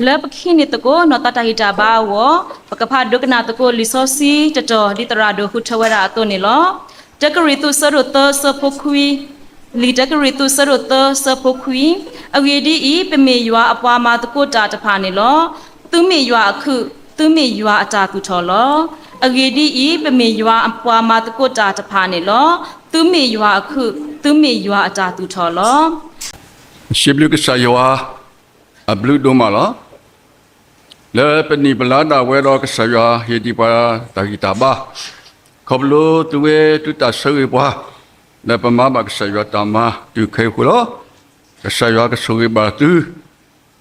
လၢပကဟံးန့ၢ်သကိးနီၢ်သးတၢ်ဂံၢ်တၢ်ဘါအဂီၢ်, ပကဖးဒိကနၣ်သကိးလံာ်စီဆှံတတီၤ ဒ်သရၣ်ဒိၣ်ဃုထၢဝဲဒၣ်အသိးန့ၣ်လီၤ. တၢကရံၣ်သူး ဆၢဒိၣ်သၢ ဆၢဖိခွံ, လံာ်တၢကရံၣ်သူး ဆၢဒိၣ်သၢ ဆၢဖိခွံ, အဂ့ၢ်ဒ်အံၤ, ပမ့ၢ်ယွၤအပှၤမၤသကိးတၢ်တဖၣ်န့ၣ်လီၤ. သုမ့ၢ်ယွၤအခုၣ်, သုမ့ၢ်ယွၤအတၢ်သူၣ်ထီၣ်လီၤ. အဂ့ၢ်ဒ်အံၤ, ပမ့ၢ်ယွၤအပှၤမၤသကိးတၢ်တဖၣ်န့ၣ်လီၤ. သုမ့ၢ်ယွၤအခုၣ်, သုမ့ၢ်ယွၤအတၢ်သူၣ်ထီၣ်လီၤ. စံးဘျုးကစၢ်ယွၤအဘျုးဒိၣ်မးလီၤ. လၢပနံၣ်ပလါဒၣ်ဝဲဒီး ကစၢ်ယွၤဟ့ၣ်ဒံးပှၤတၢ်ဂံၢ်တၢ်ဘါ, ခီဖျိသုဝဲသုတၢ်ဆၢဂ့ၤပှၤ, လၢပမၤဘၣ်ကစၢ်ယွၤတၢ်မၤတုၤခဲအံၤအဃိလီၤ. ကစၢ်ယွၤကဆိၣ်ဂ့ၤဘၣ်သု,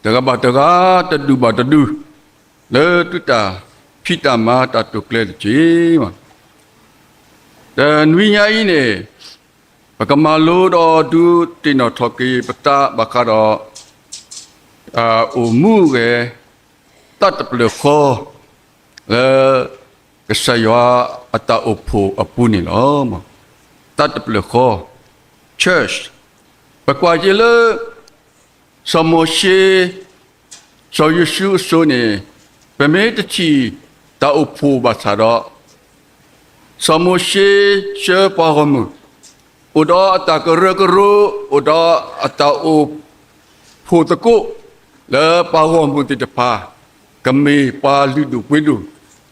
တဂၤဘၣ်တဂၤ, တဒူၣ်ဘၣ်တဒူၣ်, လၢသုတၢ်ဖံးတၢ်မၤတၢ်တိာ်ကျဲၤတက့ၢ်. တနွံညါအံၤန့ၣ် ပကမၤလိဒီးဒုးသ့ၣ်နီၣ်ထီၣ်က့ၤပသးဘၣ်ဃးဒီး အိၣ်မူအိၣ်ဂဲၤ သးတဖျၢၣ်ဃီ လၢကစၢ်ယွၤအတၢ်အိၣ်ဖှိၣ်အပူၤန့ၣ်လီၤ. သးတဖျၢၣ်ဃီ church, ပကွၢ်က့ၤလၢ စီၤမိၤၡ့, စီၤယိၤၡူအစိၤန့ၣ် ပမ့ၢ်တထံၣ်တၢ်အိၣ်ဖှိၣ်ဘၣ်ဆၣ်ဒီး စီၤမိၤၡ့ဆှၢပှၤဂီၢ်မုၢ် အိၣ်ဒီးအတၢ်ကရၢကရိ, အိၣ်ဒီးအတၢ်အိၣ်ဖှိၣ်သကိး လၢပှၤဂီၢ်မုၢ်သ့ၣ်တဖၣ် ကမ့ၢ်ပှၤလုၢ်ဒိၣ်ပှ့ၤဒိၣ်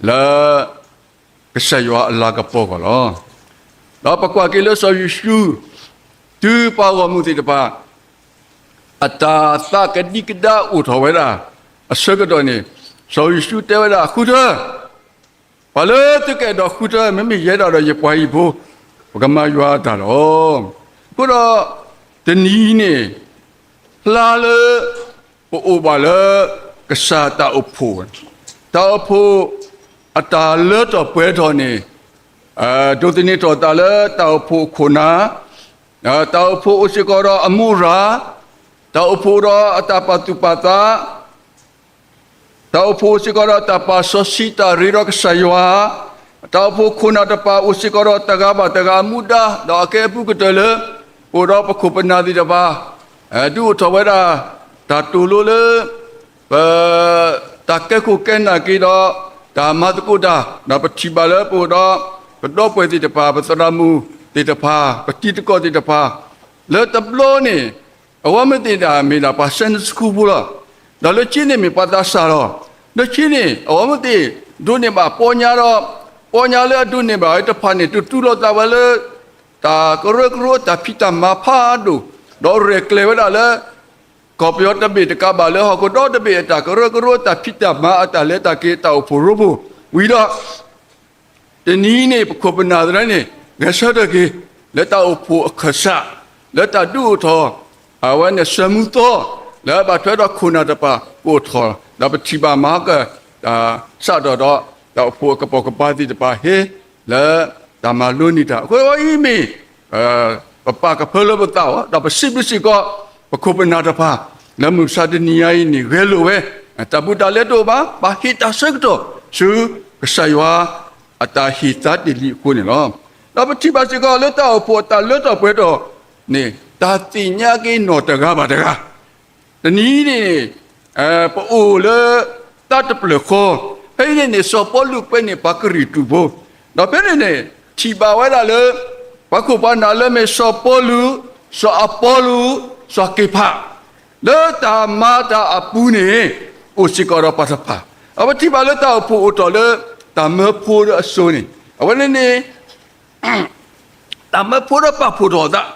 လၢကစၢ်ယွၤအလၤကပီၤအဂီၢ်လီၤ. ဒီးပကွၢ်က့ၤလၢစီၤယိၤၡူ တုၤပှၤဂီၢ်မုၢ်သ့ၣ်တဖၣ် အတၢ်သးကဒံကဒါအိၣ်ထီၣ်ဝဲဒၣ်အဆၢကတီၢ်န့ၣ်, စီၤယိၤၡူတဲဝဲဒၣ် ဃုထၢ, ပှၤလၢသုကအဲၣ်ဒိးဃုထၢ မ့မ့ၢ်ယဲဒၣ်ဒီးယပှၤဟံၣ်ဖိ, ပကမၤယွၤအတၢ်လီၤ. အဃိဒီး တနံၤအံၤန့ၣ် ဖျါလၢ ပအိၣ်ဘၣ်လၢ ကစၢ်တၢ်အိၣ်ဖှိၣ်, တၢ်အိၣ်ဖှိၣ်အတၢ်လၢထီၣ်ပှဲၤထီၣ်န့ၣ် ဒိးသန့ၤထီၣ်သးလၢတၢ်အိၣ်ဖှိၣ်အခိၣ်နၢ်, တၢ်အိၣ်ဖှိၣ်အိၣ်စ့ၢ်ကီးဒီးအမူအရၣ်, တၢ်အိၣ်ဖှိၣ်ဒီးအတၢ်ပာ်သူၣ်ပာ်သး, တၢ်အိၣ်ဖှိၣ်အိၣ်စ့ၢ်ကီးဒီးတၢ်ပာ်စီဆှံတၢ်ရ့ဒီးကစၢ်ယွၤ, တၢ်အိၣ်ဖှိၣ်ခိၣ်နၢ်တဖၣ်အိၣ်စ့ၢ်ကီးဒီးတဂၤဘၣ်တဂၤအမူဒါ, ဒီးအကဲအပူၤကတၢၢ်လၢ ပအိၣ်ဒီးပခိၣ်ပနၢ်သ့ၣ်တဖၣ် ဒုးအိၣ်ထီၣ်ဝဲဒၣ် တၢ်တိာ်လိလၢ ပ တၢ်ကဲခိၣ်ကဲနၢ်က့ၤဒီး တၢ်မၤသကိးတၢ်, ဒီးပထံၣ်ဘၣ်လၢပအိၣ်ဒီး ပဒီပုၢ်ဝဲၢ်သ့ၣ်တဖၣ်, ပသရၣ်မုၣ်သ့ၣ်တဖၣ်, ပတံၤသကိးသ့ၣ်တဖၣ်, လၢတဘျီန့ၣ် အဝဲမ့ၢ်သ့ၣ်ဒၣ်မ့ၢ်ဒၣ်ပှၤ Sunday School ဖိလီၤ. ဒီးလၢခံန့ၣ်မ့ၢ်ပှၤသးစၢ်လီၤ. လၢခံန့ၣ် အဝဲမ့ၢ်သ့ၣ်ဒိးန့ၢ်ဘၣ်ပီညါဒီး ပီညါလၢအဒိးန့ၢ်ဘၣ်ဝဲတဖၣ်န့ၣ် တတူၢ်လိာ်သးဝဲလၢ တၢ်ကရၢကရိတၢ်ဖံးတၢ်မၤဖးဒိၣ်, ဒီးရဲၣ်ကျဲၤဝဲဒၣ်လၢ ကီၢ်ပယီၤတဘ့ၣ်တကးဘၣ်လၢဟီၣ်ခိၣ်ဒီတဘ့ၣ်အတၢ်ကရၢကရိတၢ်ဖံးတၢ်မၤအတၢ်လဲၤတၢ်က့ၤတၢ်အိၣ်ဖှိၣ်ရိဖှိၣ်ဝံၤဒီး တနံၤန့ၣ် ပခိၣ်ပနၢ်သ့ၣ်တဖၣ်န့ၣ် ဂဲၤဆၢထၢၣ်က့ၤ လၢတၢ်အိၣ်ဖှိၣ်အခၢၣ်စး, လၢတၢ်ဒုးအိၣ်ထီၣ် အဝဲန့ၣ်စၢၤမူသီ, လၢဘၣ်ထွဲဒီးခိၣ်နၢ်တဖၣ်ကအိၣ်ထီၣ်, ဒီးပထံၣ်ဘၣ်မၤက တၢ်စးထီၣ်ဒီး တၢ်အိၣ်ဖှိၣ်အကပိာ်ကပၤသ့ၣ်တဖၣ်ဟ့ၣ် လၢတၢ်မၤလိန့ၢ်တၢ်, အဃိအံၤမ့ၢ် ပပာ်ကဖၢလၢပသးအီၤ ဒီးပစံးဘျုးစ့ၢ်ကီး ပခိၣ်ပနၢ်တဖၣ် လၢမုၢ်မဆါတနံၤညါအံၤန့ၣ် ဂဲၤလိာ်ဝဲ တၢ်ဘူးတၢ်လဲတအိၣ်ဘၣ်, ဘၣ်ဟ့ၣ်တၢ်ဆၢကတီၢ် ဆူကစၢ်ယွၤအတၢ်ဟ့ၣ်သါတ့ၢ်လံအဃိန့ၣ်လီၤ. ဒီးပထံၣ်ဘၣ်စ့ၢ်ကီးလၢတၢ်အိၣ်ဖှိၣ်အတၢ်လၢထီၣ်ပှဲၤထီၣ်န့ၣ် တၢ်သ့ၣ်ညါက့ၤနီၢ်တဂၤဘၣ်တဂၤ တနံၤန့ၣ် ပအိၣ်လၢ သးတဖျၢၣ်ဃီ, ဖဲအံၤန့ၣ်န့ၣ် စီၤပီလူးကွဲးန့ၢ်ပှၤကရံၣ်တူၢ်ဖိ, ဒီးဖဲန့ၣ်န့ၣ် ထံၣ်ဘၣ်ဝဲဒၣ်လၢ ပှၤခိၣ်ပှၤနၢ်လၢမ့ၢ်စီၤပီလူး, စီၤအပီလူး, စီၤက့ၤဖး, လၢတၢ်မၤတၢ်အပူၤန့ၣ် အိၣ်စ့ၢ်ကီးဒီးပှၤတဖၣ်, အဝဲထံၣ်ဘၣ်လၢတၢ်အိၣ်ဖှိၣ်အိၣ်ထီၣ်လၢ တၢ်မၢဖိဒီးအစိၤန့ၣ် အဝဲန့ၣ်န့ၣ် တၢ်မၢဖိဒီးပာ်ဖှိၣ်ထီၣ်အသး,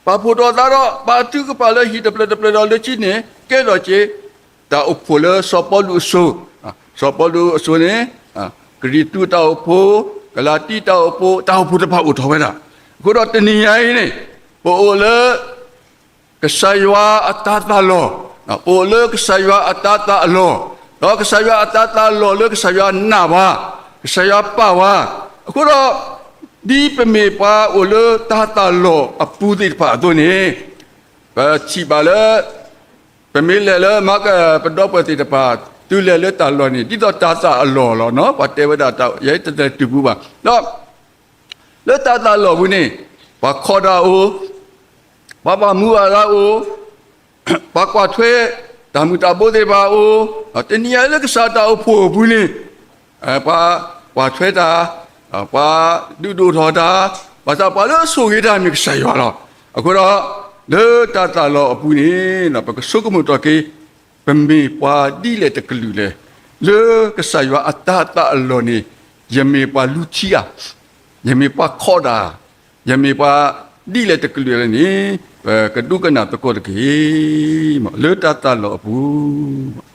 ပာ်ဖှိၣ်ထီၣ်အသးဒီး ပာ်ထုကဖၣ်လၢဟံၣ်တဖျၢၣ်တဖျၢၣ်ဒီးလၢခံန့ၣ် ကဲထီၣ်က့ၤ တၢ်အိၣ်ဖှိၣ်လၢစီၤပီလူးအစိၤ, စီၤပီလူးအစိၤန့ၣ် ကရံၣ်သူးတၢ်အိၣ်ဖှိၣ်, ကလၤတံတၢ်အိၣ်ဖှိၣ်, တၢ်အိၣ်ဖှိၣ်တဖၣ်အိၣ်ထီၣ်ဝဲဒၣ်, အဃိဒီးတနံၤညါအံၤန့ၣ် ပအိၣ်လၢ ကစၢ်ယွၤအတၤသၣ်လီၢ်, ပအိၣ်လၢကစၢ်ယွၤအတၤသၣ်အလီၢ်, ဒီးကစၢ်ယွၤအတၤသၣ်လီၢ်လၢကစၢ်ယွၤနာ်ဝဲ, ကစၢ်ယွၤပာ်ဝဲ, အဃိဒီး ဒ်ပမ့ၢ်ပှၤအိၣ်လၢတၤသၣ်လီၢ်အပူၤသ့ၣ်တဖၣ်အသိးန့ၣ် ပထံၣ်ဘၣ်လၢ ပမ့ၢ်လဲၤလၢမၤက ပဒီပုၢ်ဝဲၢ်သ့ၣ်တဖၣ် တုၤလဲၤလၢတၢ်လီၢ်န့ၣ် ဒ်သိးတၤသၣ်အလီၢ်လီၤနီၤ ပှၤတဲဝဲဒၣ် ယဲတလဲၤတုၤပူၤဘၣ် ဒီး လၢတၤသၣ်လီၢ်ပူၤန့ၣ် ပှၤခီၣ်တၢ်အိၣ်, ပှၤဘၣ်မူဘၣ်ဒါအိၣ်, ပှၤကွၢ်ထွဲ တၢ်မုၢ်တၢ်ဘိသ့ၣ်တဖၣ်အိၣ်, တနံၤအံၤလၢကစၢ်တၢ်အိၣ်ဖှိၣ်အပူၤန့ၣ် ပှၤကွၢ်ထွဲတၢ်, ပှၤဒုးဒိၣ်ထီၣ်တၢ်, ဘၣ်ဆၣ်ပှၤလၢအဆိၣ်ဂ့ၤတၢ်မ့ၢ်ကစၢ်ယွၤလီၤ. အဃိဒီး လၢတၢ်သးလီၢ်အပူၤန့ၣ် ပကဆိကမိၣ်ထီၣ်က့ၤ ပမ့ၢ်ပှၤဒ်လဲၣ်တကလုာ်လဲၣ်, လၢကစၢ်ယွၤအတၤသၣ်အလီၢ်န့ၣ် ယမ့ၢ်ပှၤလူထံဧါ, ယမ့ၢ်ပှၤခီဒၣ်, ယမ့ၢ်ပှၤဒ်လဲၣ်တကလုာ်လဲၣ်န့ၣ် ပကဒိကနၣ်သကိးတက့ၢ်. လၢတၢ်သးလီၢ်အပူၤ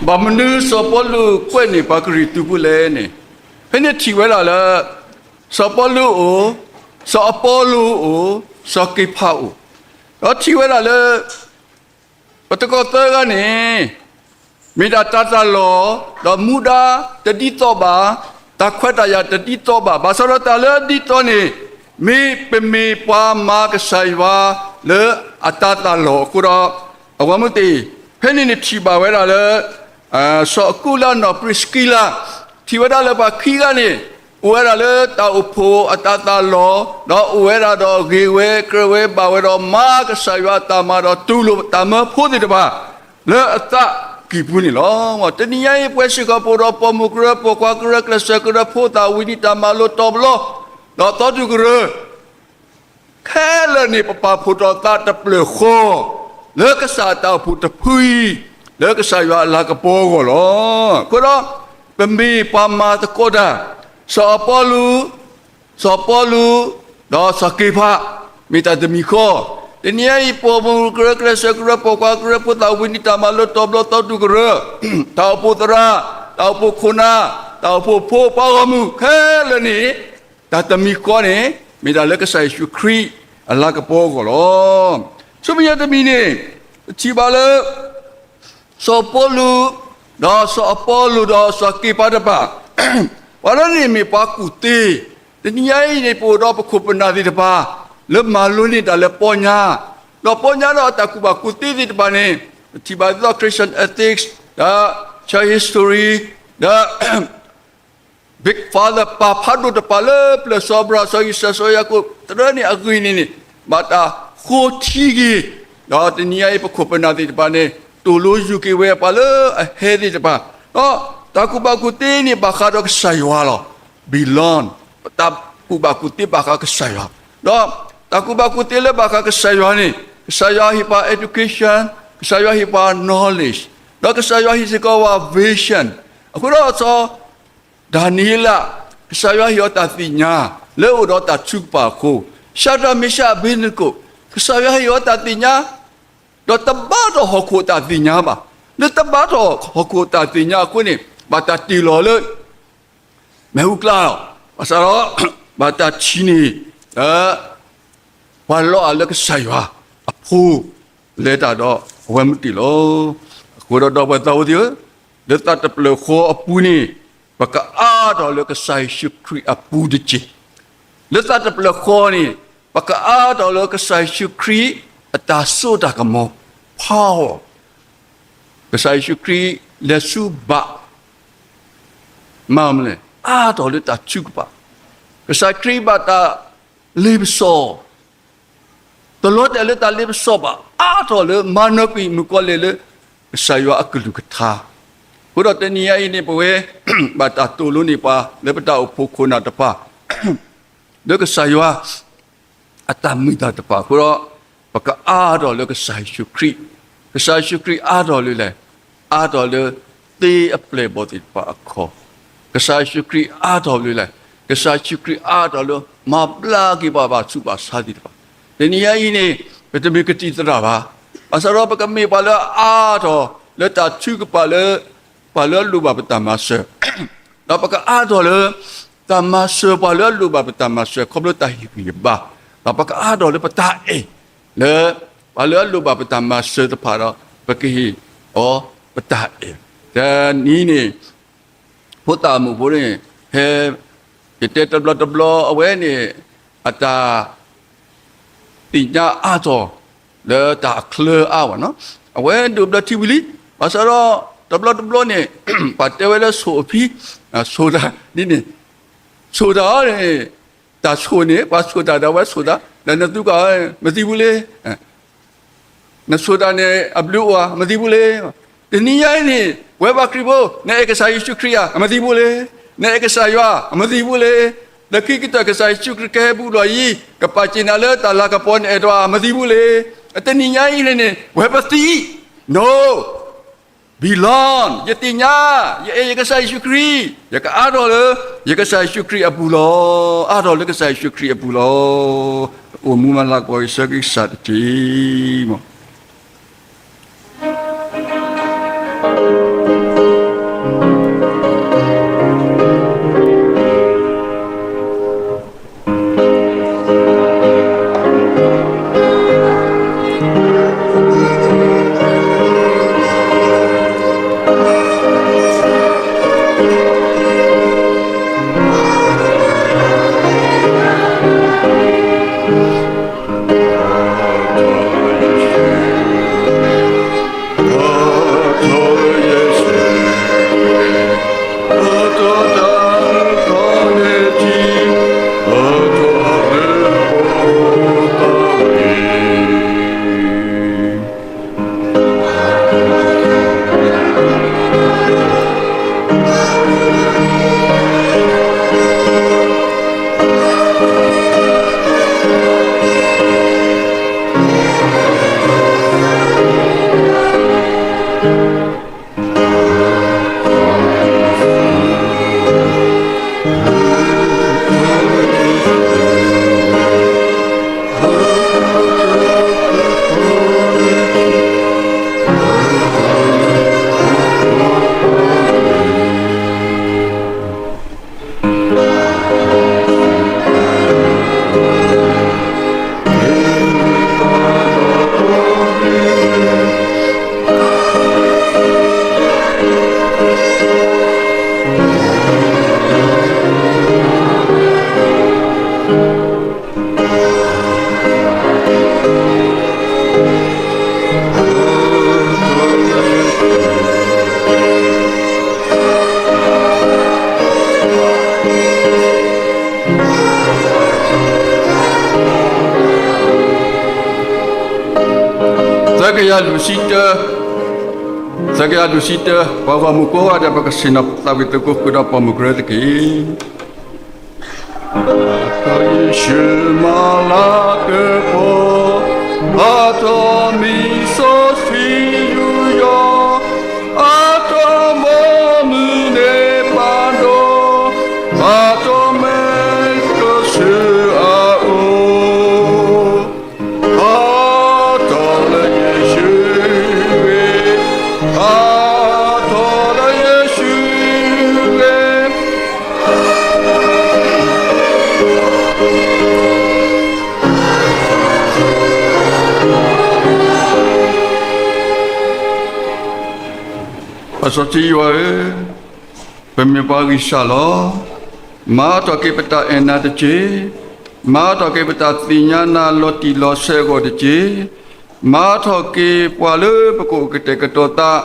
ဘၣ်မနုၤစီၤပီလူးကွဲးန့ၢ်ပှၤကရံၣ်သူးဖိလဲၣ်န့ၣ်, ဖဲန့ၣ်ထံၣ်ဝဲဒၣ်လၢ စီၤပီလူးအိၣ်, စီၤအပီလိအိၣ်, စီၤက့ၤဖးအိၣ်, ဒီးထံၣ်ဝဲဒၣ်လၢ ပှၤသကိးသၢဂၤန့ၣ် မ့ၢ်ဒၣ်တၢ်သးလီၢ်, ဒီးမူဒါတဒ်သိးဘၣ်, တၢ်ခွဲးတၢ်ယာ်တဒ်သိးဘၣ်, ဘၣ်ဆၣ်ဒီးတၢ်လၢအဒ်သိးန့ၣ် မ့ၢ်ပမ့ၢ်ပှၤမၤကစၢ်ယွၤလၢအတၤသၣ်လီၢ်အဃိဒီး, အဝဲမ့ၢ်သ့ၣ်, ဖဲန့ၣ်န့ၣ်ထံၣ်ဘၣ်ဝဲဒၣ်လၢ စီၤအကူလါနီၢ်ပြံးစကံလါ, ထံၣ်ဝဲဒၣ်လၢပှၤခံဂၤန့ၣ် အိၣ်ဝဲဒၣ်လၢတၢ်အိၣ်ဖှိၣ်အတၤသၣ်လီၢ်, ဒီးအိၣ်ဝဲဒၣ်ဒီးဂ့ၤဝဲကြၢးဝဲဘၣ်ဝဲဒီးမၤကစၢ်ယွၤအတၢ်မၤဒီးတူၢ်လိာ်တၢ်မၢဖိသ့ၣ်တဖၣ် လၢအသး ကံၢ်ပူၤန့ၣ်လီၤ. တနံၤညါအံၤ ပဝဲစ့ၢ်ကီးပအိၣ်ဒီးပိာ်မုၣ်ကရၢ ပိာ်ခွါကရၢ ကျဲးစၢးကရၢ ဖိသၣ်ဝံၤနံၤ တၢ်မၤလိတီၤပလီ ဒီးသီတူၢ်ကရၢ ခဲလၢာ်န့ၣ် ပပာ်ဖှိၣ်ထီၣ်သးတဖျၢၣ်ဃီ လၢကစၢ်တၢ်အိၣ်ဖှိၣ်တဖုအံၤ လၢကစၢ်ယွၤအလၤကပီၤအဂီၢ်လီၤ. အဃိဒီး ပမ့ၢ်ပှၤမၤသကိးတၢ် စီၤအပီလူး စီၤပီလူး ဒီးစီၤက့ၤဖး မ့ၢ်တၢ်တမံၤဃီ, တနံၤညါအံၤ ပိာ်မုၣ်ကရၢ ကျဲးစၢးကရၢ ပိာ်ခွါကရၢ ဖိသၣ်ဝံၤနံၤ တၢ်မၤလိတီၤပလီ သီတူၢ်ကရၢ တၢ်အိၣ်ဖှိၣ်သရၣ် တၢ်အိၣ်ဖှိၣ်ခိၣ်နၢ် တၢ်အိၣ်ဖှိၣ်ဖိ ပှၤဂီၢ်မုၢ်ခဲလၢာ်န့ၣ် တၢ်တမံၤဃီန့ၣ် မ့ၢ်ဒၣ်လၢကစၢ်ယ့ၣ်ၡူးခရံာ်အလၤကပီၤအဂီၢ်လီၤ. ဆူမဲာ်ညါတမံၤန့ၣ် ပထံၣ်ဘၣ်လၢ စီၤပီလူး ဒီးစီၤအပီလူး ဒီးစီၤက့ၤဖးတဖၣ် ပှၤလၢန့ၣ်မ့ၢ်ပှၤကူၣ်သ့, တနံၤညါအံၤန့ၣ် ပအိၣ်ဒီးပခိၣ်ပနၢ်သ့ၣ်တဖၣ် လၢမၤလိန့ၢ်တၢ်လၢပီညါ, ဒီးပီညါဒီးတၢ်ကူၣ်ဘၣ်ကူၣ်သ့သ့ၣ်တဖၣ်န့ၣ် ပထံၣ်ဘၣ်ဒ်သိး Christian ethics ဒီး church history ဒီး Big Father ပၢ်ဖးဒိၣ်တဖၣ်လၢပျၢၤစီၤအၤဘြၤဟၣ် စီၤအံၤစၢး စီၤယၤကိာ် တရၢန့ၣ်အဂ့ၢ်န့ၣ်န့ၣ် ဘၣ်တၢ်ဃိထံက့ၤ, ဒီးတနံၤညါအံၤ ပခိၣ်ပနၢ်သ့ၣ်တဖၣ်န့ၣ် တိၢ်လိယူၤက့ၤဝဲပှၤလၢအဟဲသ့ၣ်တဖၣ်, ဒီးတၢ်ကူၣ်ဘၣ်ကူၣ်သ့န့ၣ် ဘၣ်ဃးဒီးကစၢ်ယွၤလီၤ. Belong တၢ်ကူၣ်ဘၣ်ကူၣ်သ့ဘၣ်ဃးကစၢ်ယွၤ, ဒီးတၢ်ကူၣ်ဘၣ်ကူၣ်သ့လၢဘၣ်ဃးကစၢ်ယွၤန့ၣ် ကစၢ်ယွၤဟ့ၣ်ပှၤ education, ကစၢ်ယွၤဟ့ၣ်ပှၤ knowledge, ဒီးကစၢ်ယွၤဟ့ၣ်စ့ၢ်ကီးဝဲ vision, အဃိဒီးစီၤ ဒၤနံးယ့လး, ကစၢ်ယွၤဟ့ၣ်အီၤတၢ်သ့ၣ်ညါ လၢအိၣ်ဒီးတၢ်ထုကဖၣ်အဃိ, ရှၤဒြး မ့ၣ်ရှး အဘ့းနကိၣ်, ကစၢ်ယွၤဟ့ၣ်အီၤတၢ်သ့ၣ်ညါ, ဒီးတဘါထီၣ်ဟီၣ်ခိၣ်တၢ်သ့ၣ်ညါဘၣ်, လၢတဘါထီၣ်ဟီၣ်ခိၣ်တၢ်သ့ၣ်ညါအဃိန့ၣ် ဘၣ်တၢ်တ့ၢ်လီၤလၢ မ့ၣ်အူကျါလီၤ. ဘၣ်ဆၣ်ဒီး ဘၣ်တၢ်ထံၣ်န့ၢ် လၢ ပှၤလီၤအၤလၢကစၢ်ယွၤအဖိ လဲၤတၢ်ဒီးအဝဲမုၢ်တ့ၢ်လီၤ. အဃိဒီးဒီပုၢ်ဝဲၢ်သးဝံၣ်သ့ၣ်ဧၢ, လၢသးတဖျၢၣ်ဃီအပူၤန့ၣ် ပကအါထီၣ်လၢကစၢ်ယ့ၣ်ၡူးခရံာ်အပူၤတက့ၢ်. လၢသးတဖျၢၣ်ဃီန့ၣ် ပကအါထီၣ်လၢကစၢ်ယ့ၣ်ၡူးခရံာ်အတၢ်စိတၢ်ကမီၤ power, ကစၢ်ယ့ၣ်ၡူးခရံာ်လဲၤဆူဘၣ် မၤမနုၤလဲၣ်, အါထီၣ်လၢတၢ်ထုကဖၣ်, ကစၢ်ခရံာ်ဘၣ်တၢ်လ့ပစီ, တလီၤတဲာ်လၢတၢ်လ့ပစီဘၣ်, အါထီၣ်လၢမၤနၢၤကွံာ်မုၣ်ကီၤလံၢ်လၢ ကစၢ်ယွၤအကလုၢ်ကထါ, အဃိဒီးတနံၤညါအံၤန့ၣ် ပဝဲ ဘၣ်တၢ်တိၢ်လိန့ၢ်ပှၤ လၢပတၢ်အိၣ်ဖှိၣ်ခိၣ်နၢ်တဖၣ် လၢကစၢ်ယွၤ အတၢ်မုာ်တၢ်တဖၣ်အဃိဒီး ပကအါထီၣ်လၢကစၢ်ယ့ၣ်ၡူးခရံာ်, ကစၢ်ယ့ၣ်ၡူးခရံာ်အါထီၣ်လၢလဲၣ်, အါထီၣ်လၢသ့အပျဲၢ်အဘီၣ်သ့ၣ်တဖၣ်အခီၣ်, ကစၢ်ယ့ၣ်ၡူးခရံာ်အါထီၣ်လၢလဲၣ်, ကစၢ်ယ့ၣ်ၡူးခရံာ်အါထီၣ်လၢမၤဘျါက့ၤပှၤဘၣ်ဆူးဘၣ်ဆါသ့ၣ်တဖၣ်, တနံၤညါအံၤန့ၣ် ပတမ့ၢ်ကသံၣ်သရၣ်ဘၣ်, ဘၣ်ဆၣ်ဒီးပကမ့ၢ်ပှၤလၢအါထီၣ် လၢတၢ်ထုကဖၣ်လၢ ပှၤလၢအလိၣ်ဘၣ်ပတၢ်မၤစၢၤ ဒီးပကအါထီၣ်လၢ တၢ်မၤစၢၤပှၤလၢအလိၣ်ဘၣ်ပတၢ်မၤစၢၤ ခီဖျိတၢ်ဟ့ၣ်ဂံၢ်ဟ့ၣ်ဘါ, ဒီးပကအါထီၣ်လၢပတၢ်အဲၣ် လၢ ပှၤလၢအလိၣ်ဘၣ်ပတၢ်မၤစၢၤတဖၣ်ဒီး ပကဟ့ၣ်အီၤပတၢ်အဲၣ်, တနံၤန့ၣ် ဖိသၣ်မုၣ်ဖိန့ၣ် ဟဲ ယတဲတဘျီတဘျီအဝဲန့ၣ် အတၢ် သ့ၣ်ညါအါထီၣ် လၢတၢ်အချၢအါဘၣ်နီၤ, အဝဲဒိးဘျၢထံဝံၤလံ, ဘၣ်ဆၣ်ဒီး တဘျီတဘျီန့ၣ် ပှၤတဲဝဲလၢဆိၣ်အဖံ, ဆိၣ်တၢ်ဒ်န့ၣ်, ဆိၣ်တၢ်အီၤန့ၣ် တၢ်ဆိၣ်န့ၣ် ပှၤဆိၣ်တၢ်ဒီးအဝဲဆိၣ်တၢ်, ဒီးနသူကီး မသံဘူးလ့ နဆိၣ်တၢ်န့ၣ် အဘျုးအိၣ်ဧါ မသံဘူးလ့. တနံၤညါအံၤန့ၣ် ပဝဲပှၤခရံာ်ဖိ နအဲၣ်ကစၢ်ယ့ၣ်ၡူးခရံာ်ဧါ အမသံဘူးလ့. နအဲၣ်ကစၢ်ယွၤ အမသံဘူးလ့. လၢခံကတၢၢ်ကစၢ်ယ့ၣ်ၡူးခရံာ်ကဟဲဘူးဒီးအံၤ ကပာ်စ့ၢ်နၤလၢတၢ်လၤကပီၤ နအဲၣ်ဒိးဧါ အမသံဘူးလ့. တနံၤညါအံၤန့ၣ်န့ၣ် ပဝဲပသံ No. Belong ယသ့ၣ်ညါ ယအဲၣ်ယကစၢ်ယ့ၣ်ၡူးခရံာ် ယကအါထီၣ်လၢ ယကစၢ်ယ့ၣ်ၡူးခရံာ်အပူၤလီၤ. အါထီၣ်လၢကစၢ်ယ့ၣ်ၡူးခရံာ်အပူၤလီၤ. အိၣ်မူမၤလၤကပီၤက့ၤဆၢက့ၤကစၢ်တက့ၢ်. လူၤဆံတၢ, သၢကယၤလွံၢ်ဆံတၢ, ပှၤဂီၢ်မုၢ်ကိးဂၤဒဲး ပကဆ့ၣ်နီၤသးဝံၣ်သကိးဃုာ်ဒီးပိာ်မုၣ်ကရၢတက့ၢ်. ယ့ၣ်ၡူးမၤလၤကပီၤ, အတၢ်မံစီဆှံယူးယီၣ်, အတၢ်မၤမုာ်န့ၢ်ပၢ်ဒီး, ဘၣ်တၢ်မဲာ်ကဆှီအအိၣ် ဟါထီၣ်လၢယ့ၣ်ၡူးဂ့ၢ်, ဟါထီၣ်လၢယ့ၣ်ၡူးဂ့ၢ်. ပၢ်စီဆှံယွၤဧၢ, ပမ့ၢ်ပှၤဂံၢ်စၢ်လီၤ. မၤထီၣ်က့ၤပတၢ်အဲၣ်နၤတက့ၢ်. မၤထီၣ်က့ၤပတၢ်သ့ၣ်ညါနၤလီၤတံၢ်လီၤဆဲးအဂီၢ်တက့ၢ်. မၤထီၣ်က့ၤပှၤလၢပကအိၣ်ကတဲာ်ကတီၤသး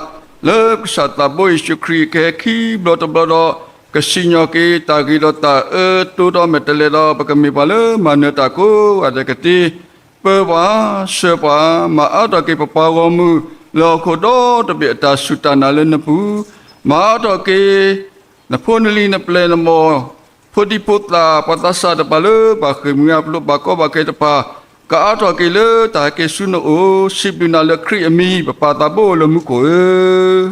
လၢကစၢ်သးဘိယ့ၣ်ၡူးခရံာ်ကဟဲခံဘျီတဘျီဒီး ကစံၣ်ညီၣ်က့ၤတၢ်ဂ့ၤဒီးတၢ်အၢတိဒီးမဲာ်တဲးလဲးဒီး ပကမ့ၢ်ပှၤလၢမၤနၢၤတၢ်ကိးဂၤဒဲးကသ့ ပၢပှၤ, ဆှၢပှၤ, မၤအါထီၣ်က့ၤပပှၤဂီၢ်မုၢ် လၢဟီၣ်ခိၣ်ဒီတဘ့ၣ်အတၢ်စူၢ်တၢ်နာ်လၢနပူၤ, မၤအါထီၣ်က့ၤ နဖိနလံၤနပျဲၢ်နဘီၣ်, ဖိဒံဖိသၣ် ပှၤသးစၢ်တဖၣ်လၢဘၣ်ဃ့ၢ်မှံဟးဖျိးဘၣ်ကီဘၣ်ခဲတဖၣ် ကအါထီၣ်က့ၤလၢတၢ်ဟဲက့ၤဆူနအိၣ်, စံးဘျုးနၤလၢခရံာ်အမံၤ ပပၢ်သးဘိလၢမူခိၣ်ဧၢ,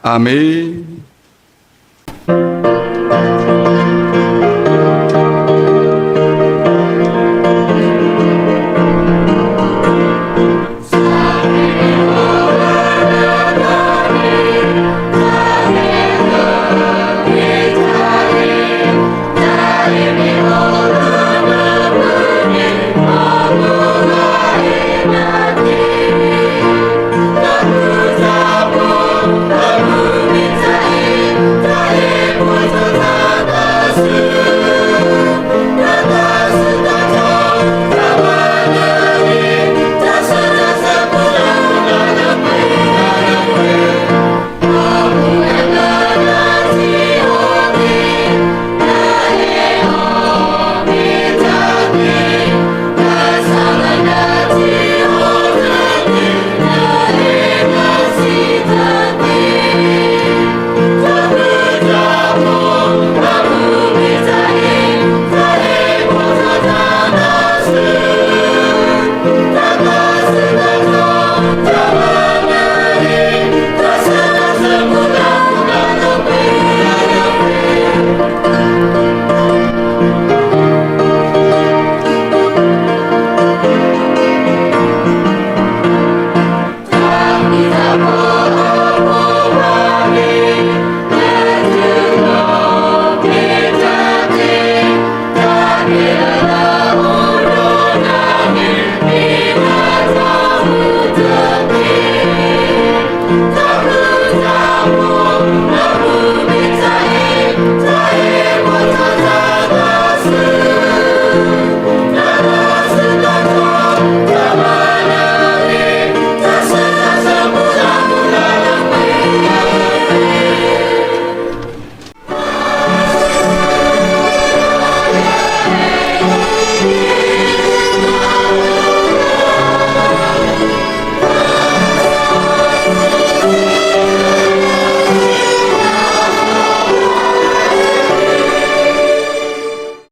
အၤမ့ၣ်.